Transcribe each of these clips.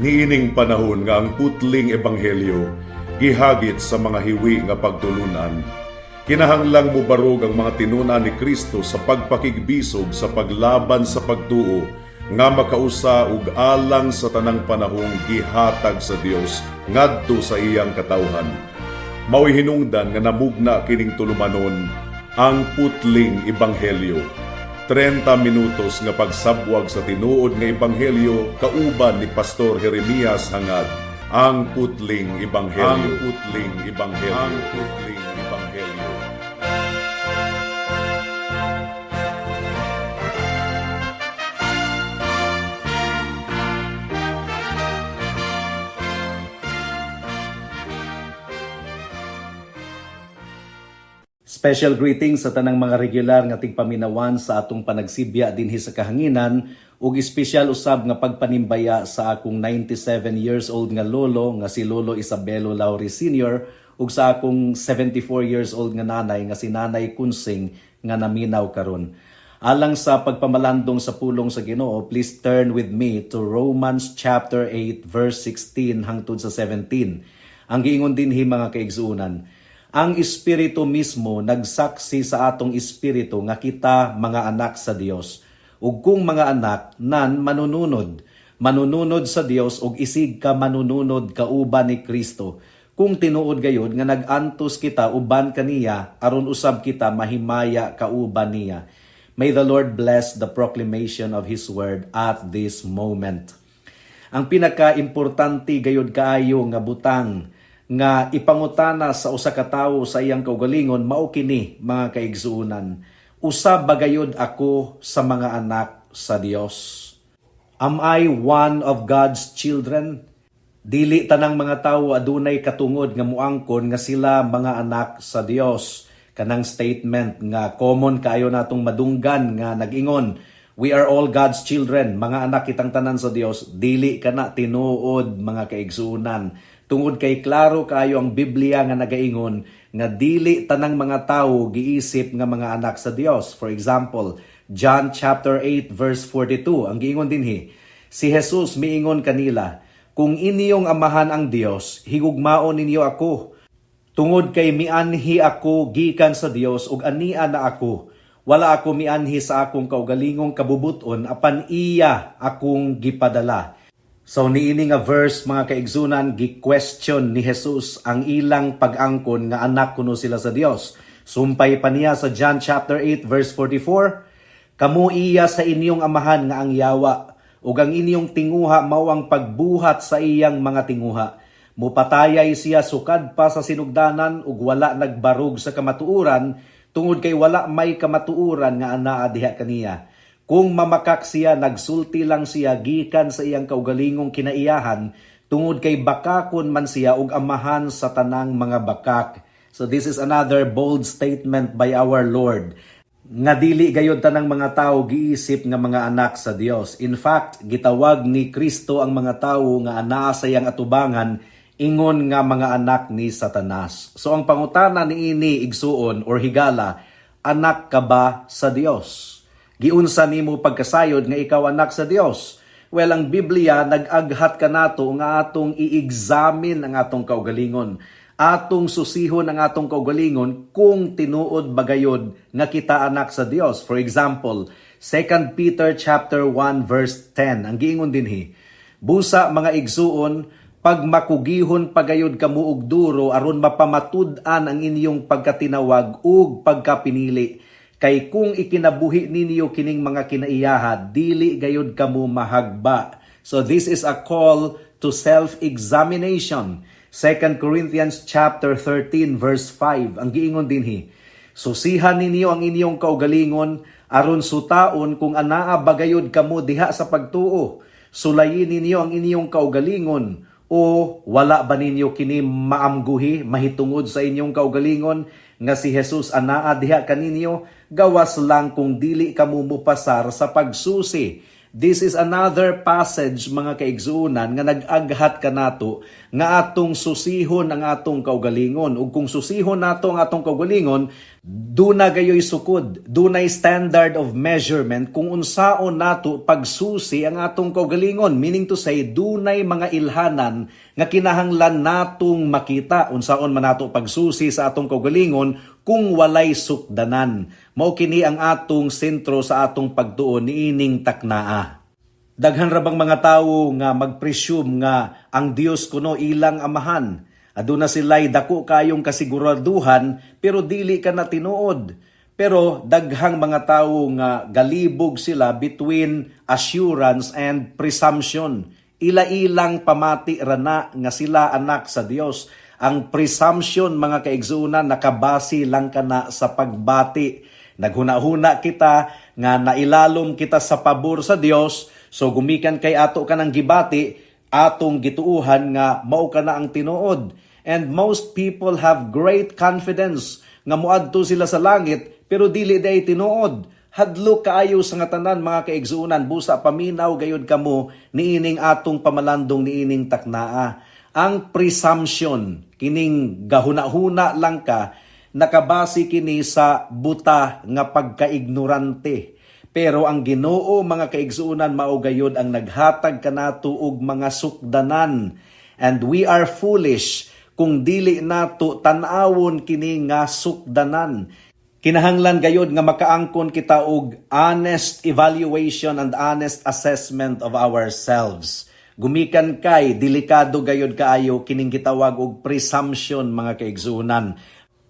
Niining panahon nga ang putling ebanghelyo gihagit sa mga hiwi nga pagtulunan, kinahanglang mubarog ang mga tinun-an ni Kristo sa pagpakigbisog sa paglaban sa pagtuo nga makausa ug alang sa tanang panahong gihatag sa Dios ngadto sa iyang katawhan. Mao'y hinungdan nga namugna kining tulumanon, Ang Putling Ebanghelyo. 30 minutos nga pagsabwag sa tinuod nga ebanghelyo kauban ni Pastor Jeremias Hangad. Ang Putling Ebanghelyo. Ang Putling Ebanghelyo. Ang Putling Ebanghelyo. Special greetings sa tanang mga regular nga tigpaminawan sa atong panagsibya dinhi sa kahanginan ug espesyal usab nga pagpanimbaya sa akong 97 years old nga lolo nga si Lolo Isabelo Lauri Sr. ug sa akong 74 years old nga nanay nga si Nanay Kunsing nga naminaw karon. Alang sa pagpamalandong sa pulong sa Ginoo, please turn with me to Romans chapter 8 verse 16 hangtod sa 17. Ang giingon dinhi, mga kaigsuonan, ang Espiritu mismo nagsaksi sa atong espiritu nga kita mga anak sa Dios. Ug kung mga anak, nan manununod. Manununod sa Dios ug isig ka manununod kauban ni Kristo. Kung tinuod gayod nga nag-antos kita uban kaniya, aron usab kita mahimaya kauban niya. May the Lord bless the proclamation of His word at this moment. Ang pinaka-importante gayod kaayo nga butang nga ipangutana sa usa ka tawo sa iyang kaugalingon mao kini, mga kaigsuonan: Usa ba gayod ako sa mga anak sa Dios? Am I one of God's children? Dili tanang mga tawo adunay katungod nga muangkon nga sila mga anak sa Dios. Kanang statement nga common kaayo natong madunggan nga nag-ingon, "We are all God's children, mga anak kitang tanan sa Dios," dili kana tinuod, mga kaigsuonan. Tungod kay klaro kaayo ang Biblia nga nagaingon nga dili tanang mga tawo giisip nga mga anak sa Dios. For example, John chapter 8 verse 42, ang giingon dinhi, si Jesus miingon kanila, "Kung inyong amahan ang Dios, higugmaon ninyo ako. Tungod kay mianhi ako gikan sa Dios ug ania na ako. Wala ako mianhi sa akong kaugalingong kabubuton, apan iya akong gipadala." So niini nga verse, mga kaigsuonan, gi-question ni Jesus ang ilang pag-angkon nga anak kuno sila sa Dios. Sumpay pa niya sa John chapter 8 verse 44, "Kamo iya sa inyong amahan nga ang yawa, ug ang inyong tinguha mao ang pagbuhat sa iyang mga tinguha. Mupatayay siya sukad pa sa sinugdanan ug wala nagbarog sa kamatuoran tungod kay wala may kamatuoran nga anaa diha kaniya. Kung mamakak siya, nagsulti lang siya gikan sa iyang kaugalingong kinaiyahan tungod kay bakakon man siya ug amahan sa tanang mga bakak." So this is another bold statement by our Lord nga dili gayod tanang mga tao giisip nga mga anak sa Dios. In fact, gitawag ni Kristo ang mga tawo nga anaa sa iyang atubangan ingon nga mga anak ni Satanas. So ang pangutana niini, igsuon or higala, anak ka ba sa Dios? Giunsa nimo pagkasayod nga ikaw anak sa Dios? Well, ang Biblia nag-aghat kanato nga atong i-examine ang atong kaugalingon. Atong susihon ang atong kaugalingon kung tinuod bagayod nga kita anak sa Dios. For example, 2 Peter chapter 1 verse 10. Ang giingon dinhi, "Busa mga igsuon, pagmakugihon pagayod kamo og duro aron mapamatud-an ang inyong pagkatinawag ug pagkapinili. Kay kung ikinabuhi ninyo kining mga kinaiyaha, dili gayod kamo mahagba." So this is a call to self-examination. 2 Corinthians chapter 13 verse 5. Ang giingon dinhi, "Susihan ninyo ang inyong kaugalingon aron sutaon kung anaa bagayod kamo diha sa pagtuo. Sulayin ninyo ang inyong kaugalingon, o wala ba ninyo kini maamguhi mahitungod sa inyong kaugalingon nga si Jesus anaa diha kaninyo, gawas lang kung dili kamo mupasar sa pagsusi?" This is another passage, mga kaigsuonan, nga nag-aghat kanato nga atong susihon ang atong kaugalingon. Ug kung susihon nato ang atong kaugalingon, Duna gayoy sukod, dunay standard of measurement kung unsaon nato pagsusi ang atong kaugalingon. Meaning to say, dunay mga ilhanan nga kinahanglan natong makita unsaon man nato pagsusi sa atong kaugalingon kung walay sukdanan. Mao kini ang atong sentro sa atong pagtuo niining taknaa. Daghan ra bang mga tawo nga magpresume nga ang Dios kuno ilang amahan? Aduna sila'y dako kayong kasiguraduhan, pero dili ka na tinuod. Pero daghang mga tawo nga galibog sila between assurance and presumption. Ila-ilang pamati rana nga sila anak sa Dios. Ang presumption, mga kaigsuonan, nakabase lang kana sa pagbati. Naghuna-huna kita nga nailalom kita sa pabor sa Dios, so gumikan kay ato kanang gibati, atong gituuhan nga mao kana ang tinuod. And most people have great confidence nga moadto sila sa langit, pero dili diay tinuod. Hadlok kaayo sa nga tanan, mga kaigsuonan, busa paminaw gayud kamo niining atong pamalandong niining taknaa. Ang presumption, kining gahuna-huna lang ka, nakabase kini sa buta nga pagkaignorante. Pero ang Ginoo, mga kaigsuonan, mao gayud ang naghatag kanato og mga sukdanan. And we are foolish kung dili nato tan-awon kini nga sukdanan. Kinahanglan gayud nga makaangkon kita og honest evaluation and honest assessment of ourselves. Gumikan kay delikado gayud kaayo kining gitawag og presumption, mga kaigsuonan.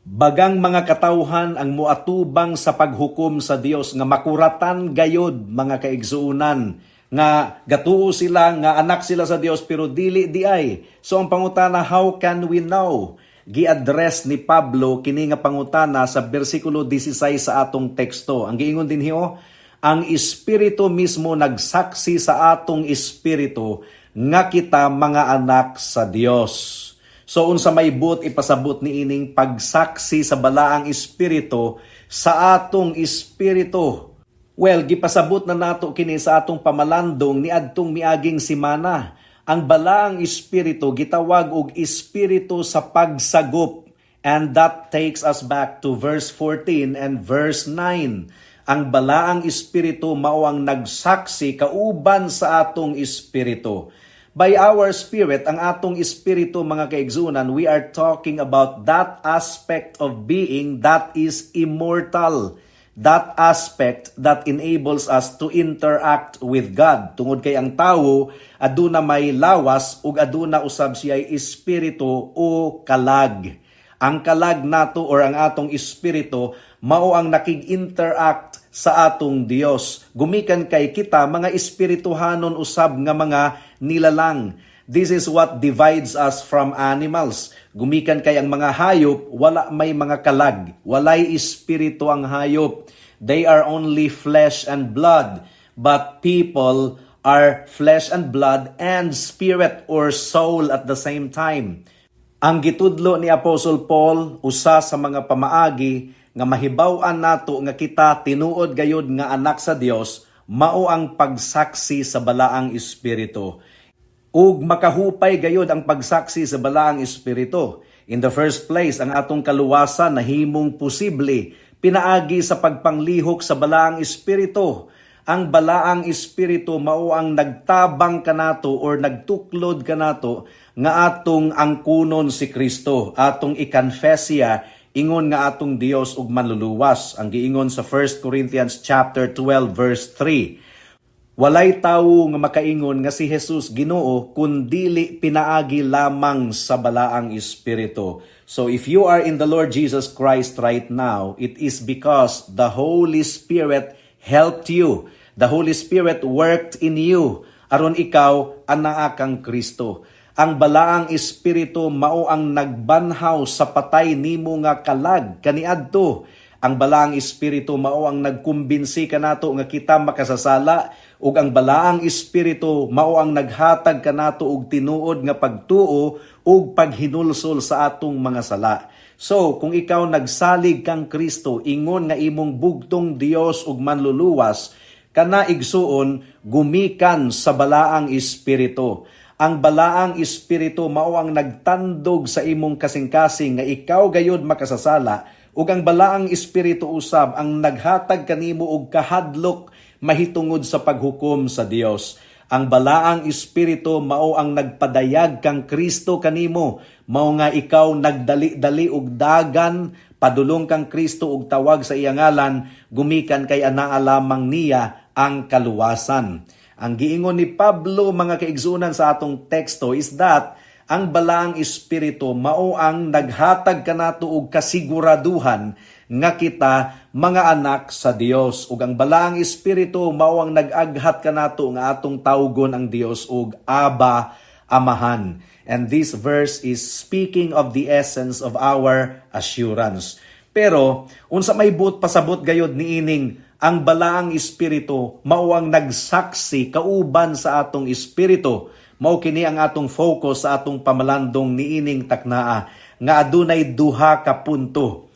Bagang mga katawhan ang muatubang sa paghukom sa Dios nga makuratan gayod, mga kaigsuonan, nga gatuo sila nga anak sila sa Dios, pero dili diay. So ang pangutana, how can we know? Gi-address ni Pablo kini nga pangutana sa bersikulo 16 sa atong teksto. Ang giingon dinhi oh, ang Espiritu mismo nagsaksi sa atong espiritu nga kita mga anak sa Dios. So unsa may buot ipasabot niining pagsaksi sa Balaang Espiritu sa atong espiritu? Well, gipasabot na nato kini sa atong pamalandong niadtong miaging semana. Ang Balaang Espiritu gitawag og espiritu sa pagsagop. And that takes us back to verse 14 and verse 9. Ang Balaang Espiritu mao ang nagsaksi kauban sa atong espiritu. By our spirit, ang atong espiritu, mga kaigsuonan, we are talking about that aspect of being that is immortal. That aspect that enables us to interact with God. Tungod kay ang tawo aduna may lawas ug aduna usab siya espiritu o kalag. Ang kalag nato or ang atong espiritu mao ang nakig-interact sa atong Dios. Gumikan kay kita mga espirituhanon usab nga mga nilalang. This is what divides us from animals. Gumikan kay ang mga hayop wala may mga kalag, walay espiritu ang hayop. They are only flesh and blood, but people are flesh and blood and spirit or soul at the same time. Ang gitudlo ni Apostle Paul, usa sa mga pamaagi nga mahibaw-an nato nga kita tinuod gayud nga anak sa Dios, mao ang pagsaksi sa Balaang Espiritu. Ug makahupay gayud ang pagsaksi sa Balaang Espiritu. In the first place, ang atong kaluwasan nahimong posible pinaagi sa pagpanglihok sa Balaang Espiritu. Ang Balaang Espiritu mao ang nagtabang kanato or nagtuklod kanato nga atong angkunon si Kristo, atong i-confess siya ingon nga atong Dios ug Manluluwas. Ang giingon sa 1 Corinthians chapter 12 verse 3. Walay tawo nga makaingon nga si Jesus Ginoo kun dili pinaagi lamang sa Balaang Espiritu. So if you are in the Lord Jesus Christ right now, it is because the Holy Spirit helped you. The Holy Spirit worked in you aron ikaw anaa kang Kristo. Ang Balaang Espiritu mao ang nagbanhaw sa patay nimo nga kalag kaniadto. Ang Balaang Espiritu mao ang nagkumbinsi kanato nga kita makasasala, ug ang Balaang Espiritu mao ang naghatag kanato og tinuod nga pagtuo ug paghinulsol sa atong mga sala. So, kung ikaw nagsalig kang Kristo ingon nga imong bugtong Dios ug Manluluwas, kana, igsuon, gumikan sa Balaang Espiritu. Ang Balaang Espiritu mao ang nagtandog sa imong kasing-kasing nga ikaw gayud makasasala. Ug ang Balaang Espiritu usab ang naghatag kanimo og kahadlok mahitungod sa paghukom sa Dios. Ang Balaang Espiritu mao ang nagpadayag kang Kristo kanimo, mao nga ikaw nagdali-dali og dagan padulong kang Kristo og tawag sa iyang ngalan, gumikan kay anaa lamang niya ang kaluwasan. Ang giingon ni Pablo, mga kaigsunan, sa atong teksto is that ang Balaang Espiritu mao ang naghatag kanato og kasiguraduhan nga kita mga anak sa Dios, ug ang Balaang Espiritu mao ang nag-aghat kanato nga atong tawgon ang Dios og Aba, Amahan. And this verse is speaking of the essence of our assurance. Pero unsa may buot pasabot gayod niining ang Balaang Espiritu mao ang nagsaksi kauban sa atong espiritu? Mao kini ang atong focus sa atong pamalandong niining taknaa nga adunay duha ka punto.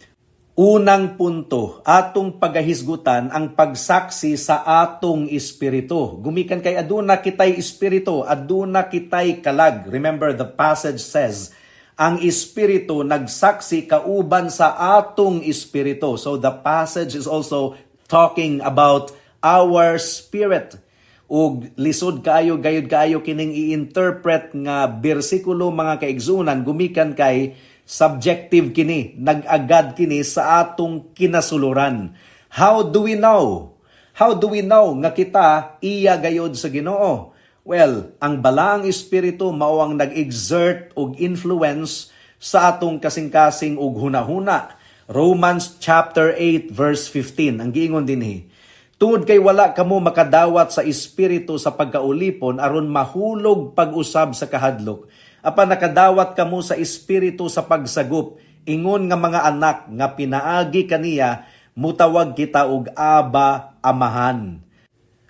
Unang punto, atong pagahisgutan ang pagsaksi sa atong espiritu. Gumikan kay aduna kitay espiritu, aduna kitay kalag. Remember, the passage says, ang Espiritu nagsaksi kauban sa atong espiritu. So the passage is also talking about our spirit. Ug lisod kaayo gayud kaayo kining i-interpret nga bersikulo, mga kaigsunan, gumikan kay subjective kini, nag-agad kini sa atong kinasuluran. How do we know? How do we know nga kita iya gayod sa Ginoo? Well, ang Balaang Espiritu mao ang nag-exert og influence sa atong kasing-kasing ug hunahuna. Romans chapter 8 verse 15 ang giingon dinhi: "Tungod kay wala kamo makadawat sa espiritu sa pagkaulipon aron mahulog pag-usab sa kahadlok. Apan nakadawat kamo sa Espiritu sa pagsagop, ingon nga mga anak, nga pinaagi kaniya mutawag kita og Aba, Amahan."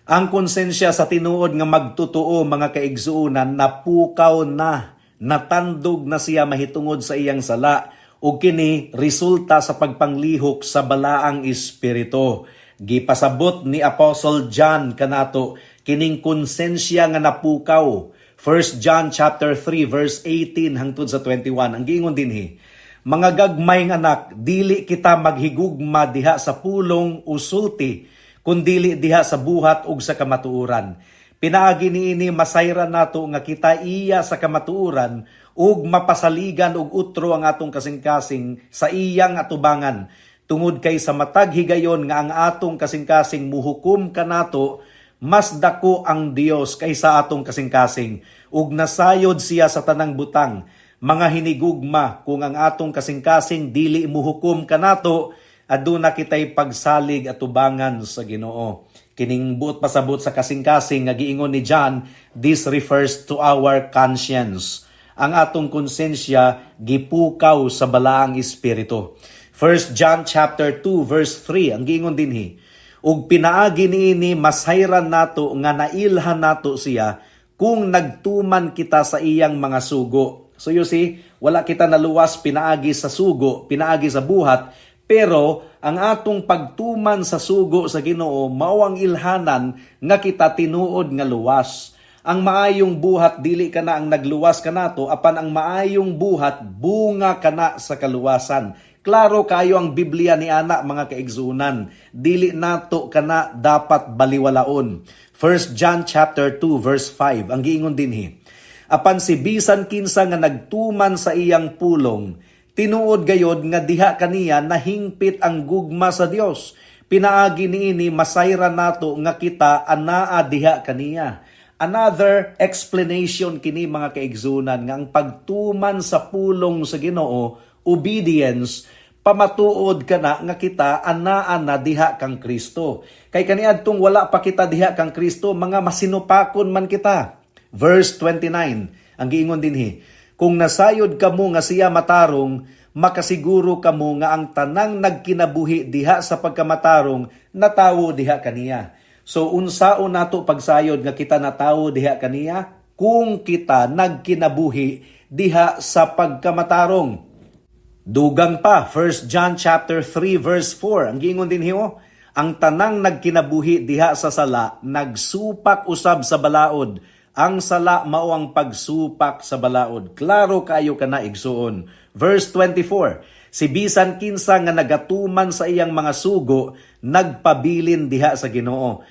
Ang konsensya sa tinuod nga magtotoo, mga kaigsuonan, napukaw na, natandog na siya mahitungod sa iyang sala, ug kini resulta sa pagpanglihok sa Balaang Espiritu. Gipasabot ni Apostle John kanato kining konsensya nga napukaw. 1 John chapter 3 verse 18 hangtod sa 21. Ang giingon dinhi: "Mga gagmayng anak, dili kita maghigugma diha sa pulong o sulti, kundili diha sa buhat ug sa kamatuoran. Pinaagi niini masayran nato nga kita iya sa kamatuoran ug mapasaligan og utro ang atong kasing-kasing sa iyang atubangan. Tungod kay sa matag higayon nga ang atong kasing-kasing muhukom kanato, mas dako ang Dios kaysa atong kasing-kasing ug nasayod siya sa tanang butang. Mga hinigugma, kung ang atong kasing-kasing dili muhukom kanato, aduna kitay pagsalig atubangan sa Ginoo." Kining buot pasabot sa kasing-kasing nga giingon ni John, this refers to our conscience. Ang atong konsensya gipukaw sa Balaang Espiritu. 1 John chapter 2 verse 3 ang giingon dinhi: "Ug pinaagi niini masayran nato nga nailhan nato siya, kung nagtuman kita sa iyang mga sugo." So you see, wala kita naluwas pinaagi sa sugo, pinaagi sa buhat, pero ang atong pagtuman sa sugo sa Ginoo mao ang ilhanan nga kita tinuod nga luwas. Ang maayong buhat dili kana ang nagluwas kanato, apan ang maayong buhat bunga kana sa kaluwasan. Klaro kayo ang Biblia ni ana, mga kaigsunan. Dili nato kana dapat baliwalaon. 1 John chapter 2 verse 5 ang giingon dinhi: "Apan si bisan kinsa nga nagtuman sa iyang pulong, tinuod gayod nga diha kaniya nahingpit ang gugma sa Dios. Pinaagi niini masayran nato nga kita anaa diha kaniya." Another explanation kini, mga kaigsunan, nga ang pagtuman sa pulong sa Ginoo, obedience, pamatuod kana nga kita anaa na diha kang Kristo. Kay kaniadtong wala pa kita diha kang Kristo, mga masinupakon man kita. Verse 29, ang giingon dinhi: "Kung nasayod kamo nga siya matarong, makasiguro kamo nga ang tanang nagkinabuhi diha sa pagkamatarong natawo diha kaniya." So unsaon nato pagsayod nga kita natawo diha kaniya? Kung kita nagkinabuhi diha sa pagkamatarong. Dugang pa, 1 John chapter 3 verse 4, ang giingon dinhi oh, "Ang tanang nagkinabuhi diha sa sala nagsupak usab sa balaod. Ang sala mao ang pagsupak sa balaod. Klaro kayo kana, igsuon. Verse 24, si bisan kinsa nga nagatuman sa iyang mga sugo, nagpabilin diha sa Ginoo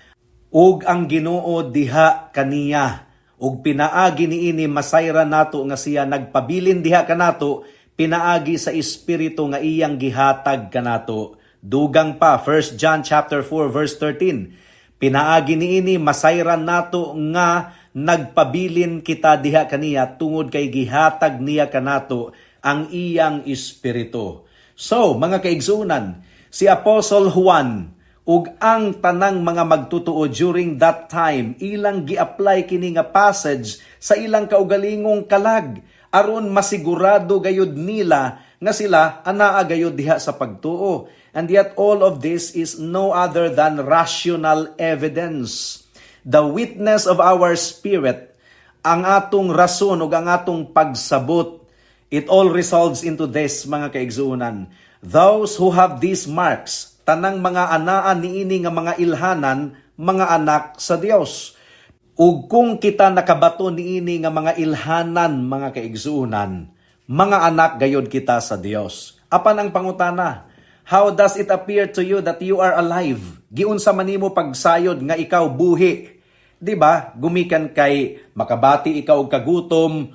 ug ang Ginoo diha kaniya. Ug pinaagi niini masayran nato nga siya nagpabilin diha kanato pinaagi sa Espiritu nga iyang gihatag kanato. Dugang pa, 1 John chapter 4 verse 13. Pinaagi niini masayran nato nga nagpabilin kita diha kaniya tungod kay gihatag niya kanato ang iyang Espiritu. So, mga kaigsuonan, si Apostle Juan ug ang tanang mga magtutuo during that time, ilang gi-apply kini nga passage sa ilang kaugalingong kalag aron masigurado gayud nila nga sila anaa gayud diha sa pagtuo. And yet all of this is no other than rational evidence. The witness of our spirit, ang atong rason ug ang atong pagsabot, it all resolves into this, mga kaigsuonan. Those who have these marks, tanang mga anaa niini nga mga ilhanan, mga anak sa Dios. Ug kung kita nakabato niini nga mga ilhanan, mga kaigsuonan, mga anak gayod kita sa Dios. Apan ang pangutana, how does it appear to you that you are alive? Giunsa man nimo pagsayod nga ikaw buhi? 'Di ba? Gumikan kay makabati ikaw og kagutom,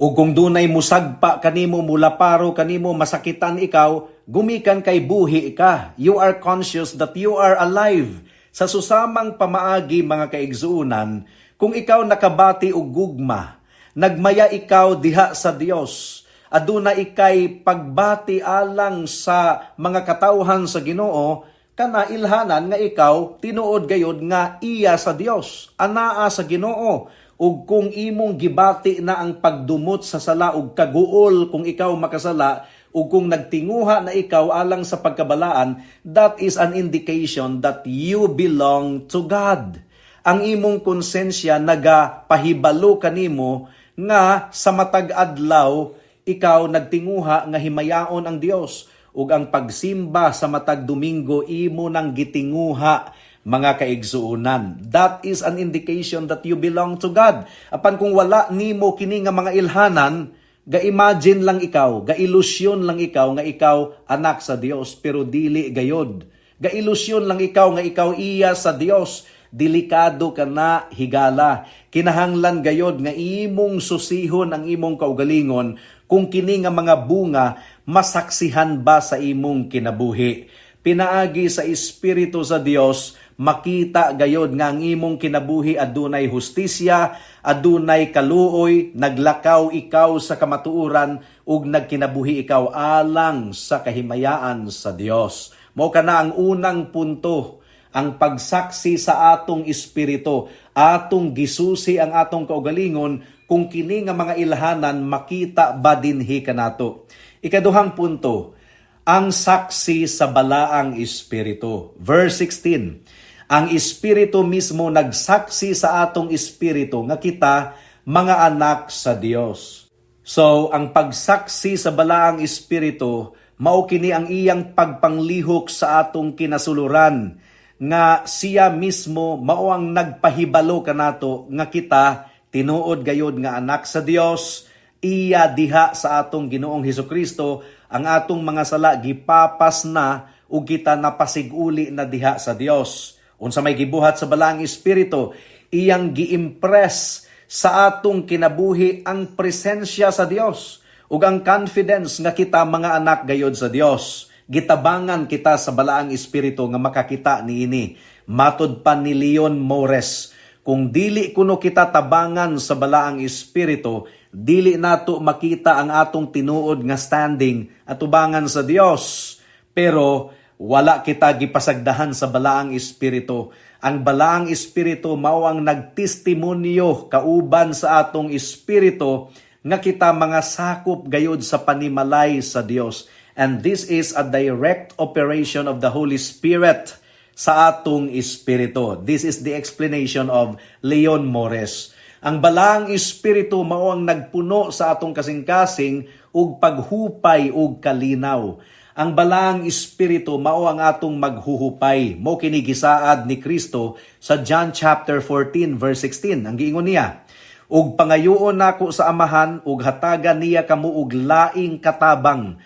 ug kung dunay musagpa kanimo, mulaparo kanimo, masakitan ikaw, gumikan kay buhi ka. You are conscious that you are alive. Sa susamang pamaagi, mga kaigsuonan, kung ikaw nakabati og gugma, nagmaya ikaw diha sa Dios, aduna ikay pagbati alang sa mga katawhan sa Ginoo, kana ilhanan nga ikaw tinuod gayod nga iya sa Dios, anaa sa Ginoo. Ug kung imong gibati na ang pagdumot sa sala ug kaguol kung ikaw makasala, ug kung nagtinguha na ikaw alang sa pagkabalaan, that is an indication that you belong to God. Ang imong konsensya nagapahibalo kanimo nga sa matag adlaw ikaw nagtinguha nga himayaon ang Dios, ug ang pagsimba sa matag Domingo imo nang gitinguha, mga kaigsuonan. That is an indication that you belong to God. Apan kung wala nimo kini nga mga ilhanan, ga-imagine lang ikaw, ga-ilusyon lang ikaw nga ikaw anak sa Dios, pero dili gayod. Ga-ilusyon lang ikaw nga ikaw iya sa Dios. Delikado ka na, higala. Kinahanglan gayod nga imong susihon ang imong kaugalingon kung kini nga mga bunga masaksihan ba sa imong kinabuhi. Pinaagi sa Espiritu sa Dios, makita gayod nga ang imong kinabuhi adunay hustisya, adunay kaluoy, naglakaw ikaw sa kamatuoran ug nagkinabuhi ikaw alang sa kahimayaan sa Dios. Mao kana ang unang punto, ang pagsaksi sa atong espiritu, atong gisusi ang atong kaugalingon kung kini nga mga ilhanan makita ba dinhi kanato. Ikaduhang punto, ang saksi sa Balaang Espiritu. Verse 16, ang Espiritu mismo nagsaksi sa atong espiritu nga kita mga anak sa Dios. So, ang pagsaksi sa Balaang Espiritu, mao kini ang iyang pagpanglihok sa atong kinasuluran nga siya mismo mao ang nagpahibalo kanato nga kita tinuod gayod nga anak sa Dios, iya diha sa atong Ginoong Hesukristo, ang atong mga sala gipapas na ug kita napasiguli na diha sa Dios. Unsa may gibuhat sa Balaang Espiritu? Iyang giimpress sa atong kinabuhi ang presensya sa Dios ug ang confidence nga kita mga anak gayod sa Dios. Gitabangan kita sa Balaang Espiritu nga makakita niini. Matod pa ni Leon Mores, kung dili kuno kita tabangan sa Balaang Espiritu, dili nato makita ang atong tinuod nga standing atubangan sa Dios. Pero wala kita gipasagdahan sa Balaang Espiritu. Ang Balaang Espiritu mao ang nagtestimonyo kauban sa atong espiritu nga kita mga sakop gayod sa panimalay sa Dios. And this is a direct operation of the Holy Spirit sa atong espiritu. This is the explanation of Leon Mores. Ang Balaang Espiritu mao ang nagpuno sa atong kasing-kasing ug paghupay ug kalinaw. Ang Balaang Espiritu mao ang atong maghuhupay. Mao kini gisaad ni Kristo sa John chapter 14 verse 16. Ang giingon niya, Ug pangayoon nako sa Amahan ug hatagan niya kamo og laing katabang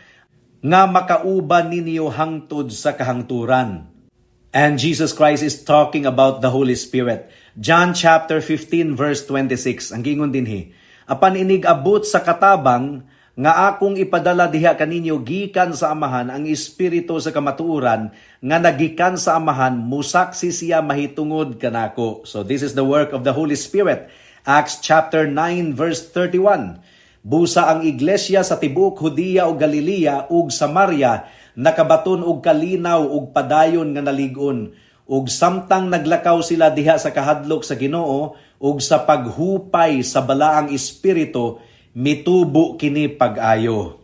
nga makauban ninyo hangtod sa kahangturan. And Jesus Christ is talking about the Holy Spirit. John chapter 15 verse 26, ang giingon dinhi, "Apan inig abot sa katabang nga akong ipadala diha kaninyo gikan sa Amahan, ang Espiritu sa kamatuoran nga nagikan sa Amahan, musaksi siya mahitungod kanako." So this is the work of the Holy Spirit. Acts chapter 9 verse 31. Busa ang iglesia sa tibuok Judea ug Galilea ug Samaria nakabaton og kalinaw ug padayon nga nalig-on, ug samtang naglakaw sila diha sa kahadlok sa Ginoo ug sa paghupay sa Balaang Espiritu, mitubo kini pag-ayo.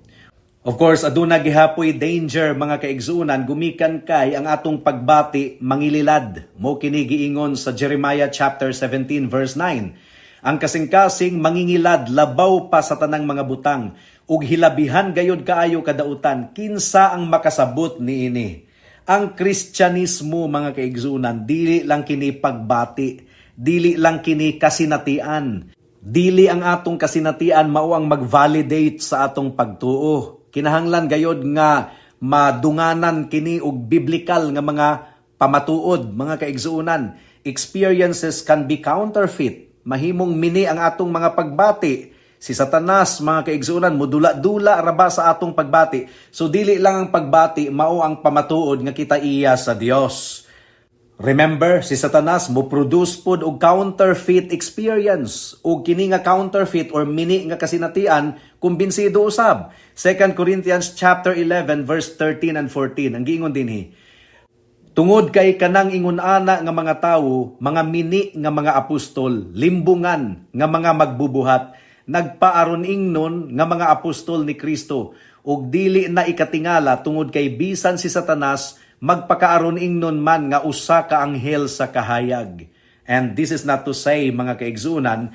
Of course, aduna gihapoy danger, mga kaigsuonan, gumikan kay ang atong pagbati mangililad. Mao kini giingon sa Jeremiah chapter 17 verse 9. "Ang kasing-kasing mangingilad labaw pa sa tanang mga butang ug hilabihan gayod kaayo kadautan, kinsa ang makasabot niini?" Ang Kristyanismo, mga kaigsuonan, dili lang kini pagbati, dili lang kini kasinatian. Dili ang atong kasinatian mao ang mag-validate sa atong pagtuo. Kinahanglan gayod nga madunganan kini og biblical nga mga pamatuod, mga kaigsuonan. Experiences can be counterfeit. Mahimong mini ang atong mga pagbati. Si Satanas, mga kaigsuonan, mudula-dula ra ba sa atong pagbati. So dili lang ang pagbati mao ang pamatuod nga kita iya sa Dios. Remember, si Satanas mo produce pod og counterfeit experience. Ug kini nga counterfeit or mini nga kasinatian, kumbinsido usab. 2 Corinthians chapter 11 verse 13 and 14. Ang giingon dinhi, "Tungod kay kanang ingon ana nga mga tawo, mga mini nga mga apostol, limbungan nga mga magbubuhat, nagpaaron ingnon nga mga apostol ni Kristo, ug dili na ikatingala tungod kay bisan si Satanas magpakaaron ingnon man nga usa ka anghel sa kahayag." And this is not to say, mga kaigsuonan,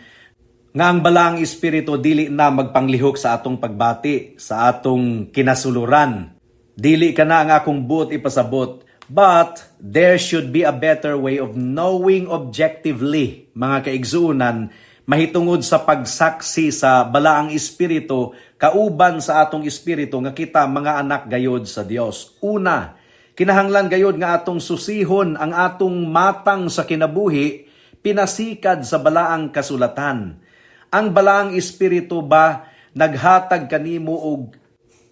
nga ang Balaang Espiritu dili na magpanglihok sa atong pagbati, sa atong kinasuluran. Dili kana ang akong buot ipasabot. But there should be a better way of knowing objectively, mga kaigsuonan, mahitungod sa pagsaksi sa Balaang Espiritu kauban sa atong espiritu nga kita mga anak gayod sa Dios. Una, kinahanglan gayod nga atong susihon ang atong matang sa kinabuhi pinasikad sa Balaang Kasulatan. Ang Balaang Espiritu ba naghatag kanimo og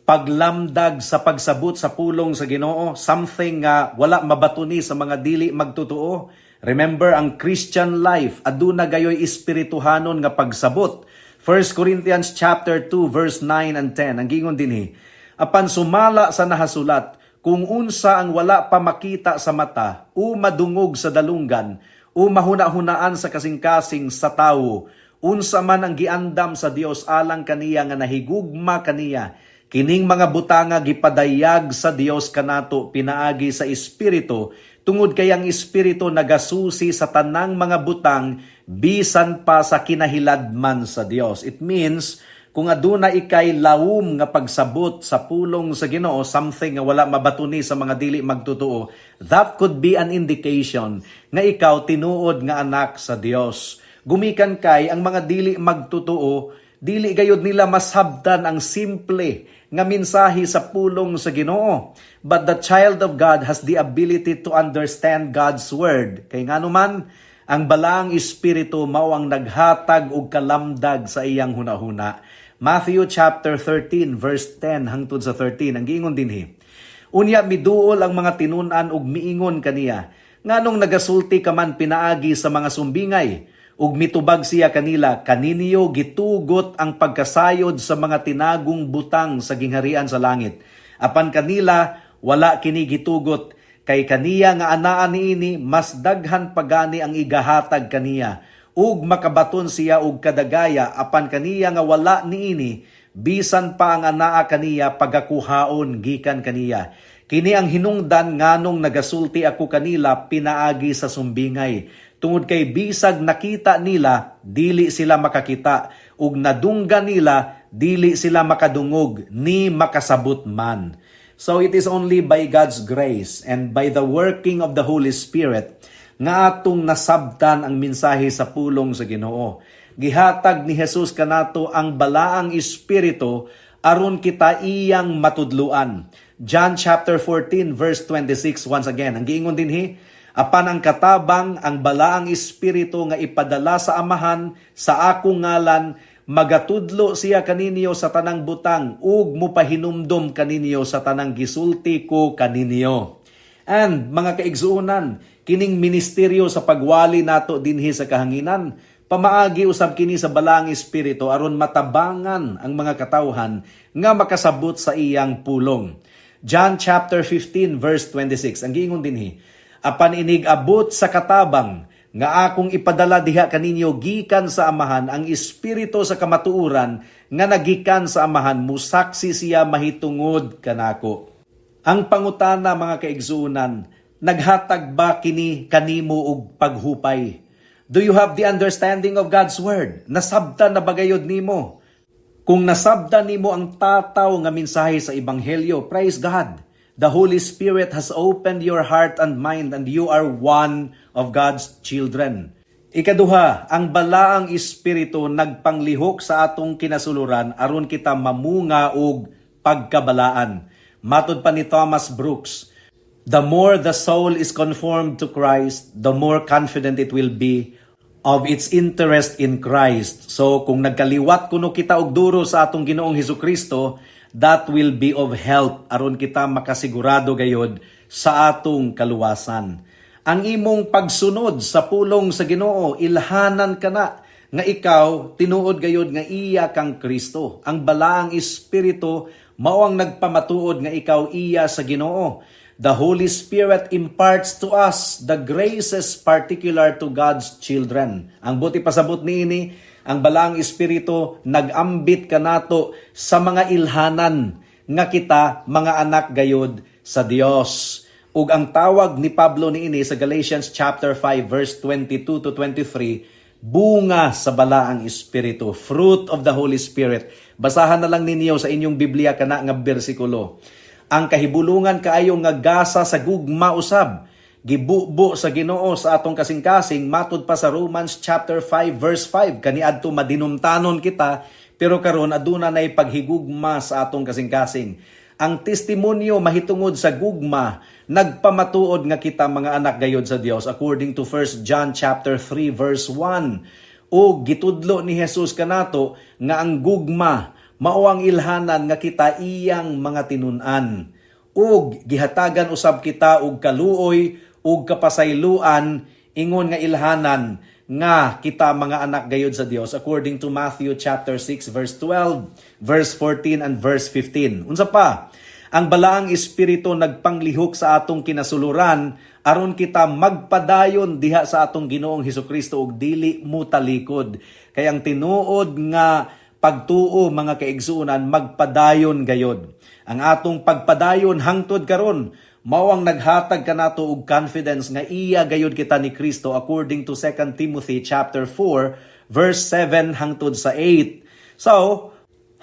paglamdag sa pagsabot sa pulong sa Ginoo, something nga wala mabatuni sa mga dili magtotoo? Remember, ang Christian life aduna gayoy espirituhanon nga pagsabot. 1 Corinthians chapter 2 verse 9 and 10, ang giingon dinhi, "Apan sumala sa nahasulat, kung unsa ang wala pa makita sa mata o madungog sa dalunggan o mahuna-hunaan sa kasing-kasing sa tawo, unsa man ang giandam sa Dios alang kaniya nga nahigugma kaniya, kining mga butanga gipadayag sa Dios kanato pinaagi sa Espiritu, tungod kay ang Espiritu nagasusi sa tanang mga butang bisan pa sa kinahiladman sa Dios." It means kung aduna ikay lawom nga pagsabot sa pulong sa Ginoo, something nga wala mabatuni sa mga dili magtotoo, that could be an indication nga ikaw tinuod nga anak sa Dios. Gumikan kay ang mga dili magtotoo, dili gayod nila masabtan ang simple nga mensahe sa pulong sa Ginoo. But the child of God has the ability to understand God's word. Kay ngano man, ang Balaang Espiritu mao ang naghatag og kalamdag sa iyang hunahuna. Matthew chapter 13 verse 10 hangtod sa 13, ang giingon dinhi, "Unya miduol ang mga tinun-an ug miingon kaniya, 'Nganong nagasulti ka man pinaagi sa mga sumbingay?' Ug mitubag siya kanila, 'Kaninyo gitugot ang pagkasayod sa mga tinagong butang sa gingharian sa langit. Apan kanila wala kini gitugot. Kay kaniya nga anaa niini, mas daghan pagani ang igahatag kaniya ug makabaton siya og kadagaya, apan kaniya nga wala niini, bisan pa ang anaa kaniya pagakuhaon gikan kaniya. Kini ang hinungdan nganong nagasulti ako kanila pinaagi sa sumbingay. Tungod kay bisag nakita nila, dili sila makakita, ug nadunggan nila, dili sila makadungog ni makasabot man." So it is only by God's grace and by the working of the Holy Spirit nga atong nasabtan ang mensahe sa pulong sa Ginoo. Gihatag ni Jesus kanato ang Balaang Espiritu aron kita iyang matudluan. John chapter 14 verse 26 once again. Ang giingon dinhi, "Apan ang Katabang, ang Balaang Espiritu nga ipadala sa Amahan sa akong ngalan, magatudlo siya kaninyo sa tanang butang ug mupahinumdom kaninyo sa tanang gisulti ko kaninyo." And mga kaigsuonan, kining ministeryo sa pagwali nato dinhi sa kahanginan, pamaagi usab kini sa Balaang Espiritu aron matabangan ang mga katawhan nga makasabot sa iyang pulong. John chapter 15 verse 26. Ang giingon dinhi, "Apan inig abot sa Katabang nga akong ipadala diha kaninyo gikan sa Amahan, ang Espiritu sa kamatuoran nga nagikan sa Amahan, musaksi siya mahitungod kanako." Ang pangutana, mga kaigsuonan, naghatag ba kini kanimo og paghupay? Do you have the understanding of God's word? Nasabtan na ba gayod nimo? Kung nasabtan nimo ang tataw nga mensahe sa ebanghelyo, praise God. The Holy Spirit has opened your heart and mind and you are one of God's children. Ikaduha, ang Balaang Espiritu nagpanglihok sa atong kinasuluran aron kita mamunga og pagkabalaan. Matod pa ni Thomas Brooks, "The more the soul is conformed to Christ, the more confident it will be of its interest in Christ." So kung nagkaliwat kuno kita og duro sa atong Ginoong Hesukristo, that will be of help aron kita makasigurado gayod sa atong kaluwasan. Ang imong pagsunod sa pulong sa Ginoo, ilhanan kana nga ikaw tinuod gayod nga iya kang Kristo. Ang Balaang Espiritu mao ang nagpamatuod nga ikaw iya sa Ginoo. The Holy Spirit imparts to us the graces particular to God's children. Ang buot ipasabot niini, ang Balaang Espiritu nagambit kanato sa mga ilhanan nga kita mga anak gayod sa Dios. Ug ang tawag ni Pablo niini sa Galatians chapter 5 verse 22 to 23, bunga sa Balaang Espiritu, fruit of the Holy Spirit. Basahan na lang ninyo sa inyong Biblia kana nga bersikulo. Ang kahibulungan kaayo nga gasa sa gugma usab gibubo sa Ginoo sa atong kasing-kasing matod pa sa Romans chapter 5 verse 5. Kaniadto madinumtanon kita, pero karon aduna nay paghigugma sa atong kasing-kasing. Ang testimonyo mahitungod sa gugma nagpamatuod nga kita mga anak gayod sa Dios according to 1 John chapter 3 verse 1. O gitudlo ni Jesus kanato nga ang gugma mao ang ilhanan nga kita iyang mga tinun-an. Ug gihatagan usab kita og kaluoy ug kapasayloan ingon nga ilhanan nga kita mga anak gayod sa Dios according to Matthew chapter 6 verse 12, verse 14 and verse 15. Unsa pa? Ang Balaang Espiritu nagpanglihok sa atong kinasuluran aron kita magpadayon diha sa atong Ginoong Hesukristo ug dili mutalikod. Kay ang tinuod nga pagtuo, mga kaigsuonan, magpadayon gayod. Ang atong pagpadayon hangtod karon mao ang naghatag kanato og confidence nga iya gayod kita ni Kristo according to 2 Timothy chapter 4 verse 7 hangtod sa 8. So,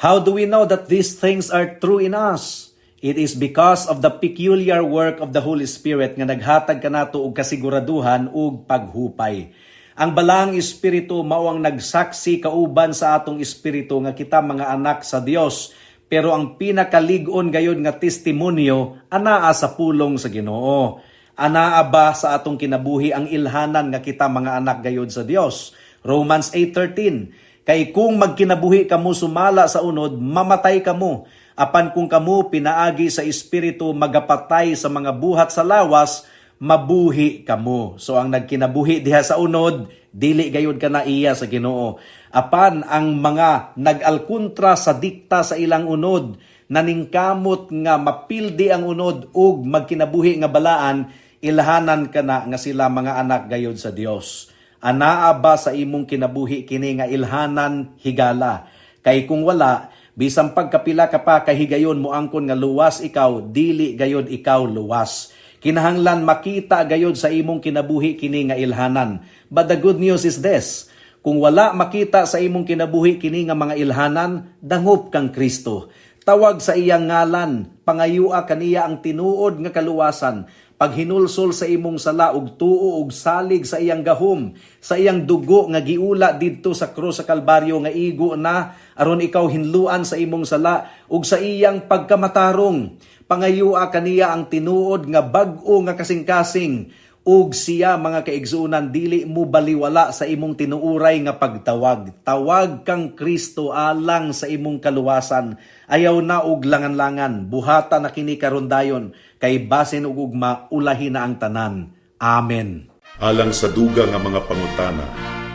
how do we know that these things are true in us? It is because of the peculiar work of the Holy Spirit nga naghatag kanato og kasiguraduhan ug paghupay. Ang Balaang Espiritu mao ang nagsaksi kauban sa atong espiritu nga kita mga anak sa Dios. Pero ang pinakalig-on gayod nga testimonyo anaa sa pulong sa Ginoo. Anaa ba sa atong kinabuhi ang ilhanan nga kita mga anak gayod sa Dios? Romans 8:13. "Kay kung magkinabuhi kamo sumala sa unod, mamatay kamo. Apan kung kamo pinaagi sa Espiritu magapatay sa mga buhat sa lawas, mabuhi kamo." So ang nagkinabuhi diha sa unod, dili gayod kana iya sa Ginoo. Apan ang mga nag-alkontra sa dikta sa ilang unod, naningkamot nga mapildi ang unod ug magkinabuhi nga balaan, ilhanan kana nga sila mga anak gayod sa Dios. Anaa ba sa imong kinabuhi kini nga ilhanan, higala? Kay kung wala, bisan pagkapila ka pa kahigayon moangkon nga luwas ikaw, dili gayod ikaw luwas. Kinahanglan makita gayod sa imong kinabuhi kini nga ilhanan. But the good news is this: kung wala makita sa imong kinabuhi kini nga mga ilhanan, dangop kang Kristo. Tawag sa iyang ngalan, pangayua kaniya ang tinuod nga kaluwasan. Paghinulsol sa imong sala ug tuo ug salig sa iyang gahom, sa iyang dugo nga giula didto sa krus sa Kalbaryo nga igo na aron ikaw hinluan sa imong sala, ug sa iyang pagkamatarong. Pangayua kaniya ang tinuod nga bag-o nga kasing-kasing, ug siya, mga kaigsuonan, dili mo baliwala sa imong tinuuray nga pagtawag. Tawag kang Kristo alang sa imong kaluwasan. Ayaw na og langan-langan, buhata na kini karon dayon, kay basin og ugma ulahi na ang tanan. Amen. Alang sa dugang nga mga pangutana,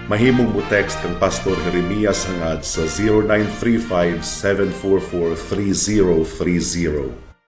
mahimong mo text kang Pastor Jeremias Hangad sa 0935 744 3030.